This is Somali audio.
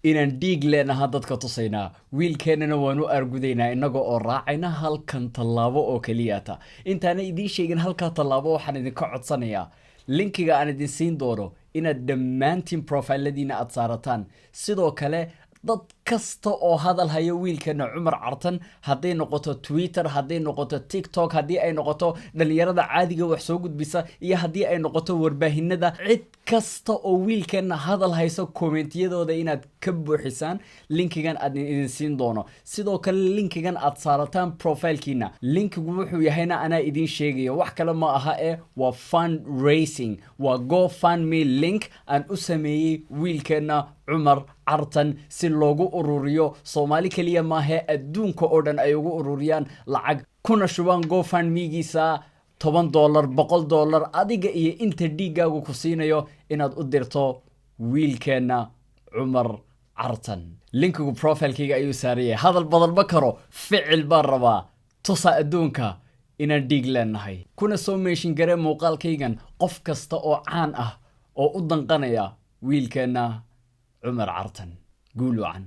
Inaan dhiig leenaha dadka tusaynaa, wiilkeennana waan u argudaynaa innaga oo raacayna halkan tallaabo oo keliyata. Intaana idiin sheegin halkaa tallaabo, waxaan idinka codsanayaa linkiga aan idin siin doono inaad dhammaantiin profiladiina aad saarataan. Sidoo kale dad kasta oo hadal haya wiilkeena Cumar Cartan, hadday noqoto Twitter, hadday noqoto TikTok, haddii ay noqoto dhalinyarada caadiga wax soo gudbisa iyo haddii ay noqoto warbaahinada, cid kasta oo wiilkeena hadal hayso, commentiyadooda inaad ka buuxisaan linkigan aad idin siin doono. Sidoo kale linkigan aad saarataan profilekiina. Linkigu wuxuu yahayna anaa idiin sheegaya, wax kale ma aha ee waa fund raising, waa GoFundMe link aan u sameeyey wiilkeena Cumar Cartan si loogu ururiyo, Soomaali keliya maahee adduunka oo dhan ay ugu ururiyaan lacag kuna shubaan GoFundMegiisa $10, $100, adiga iyo inta dhiiggaagu ku siinayo inaad u dirto wiilkeenna Cumar Cartan. Linkigu profilekayga ayuu saarayay. Hadal badan ma karo, ficil baan rabaa. Tusa adduunka inaan dhiig leenahay, kuna soo mention garee muuqaalkaygan qof kasta oo caan ah oo u danqanaya wiilkeenna Cumar Cartan. Guul wacan.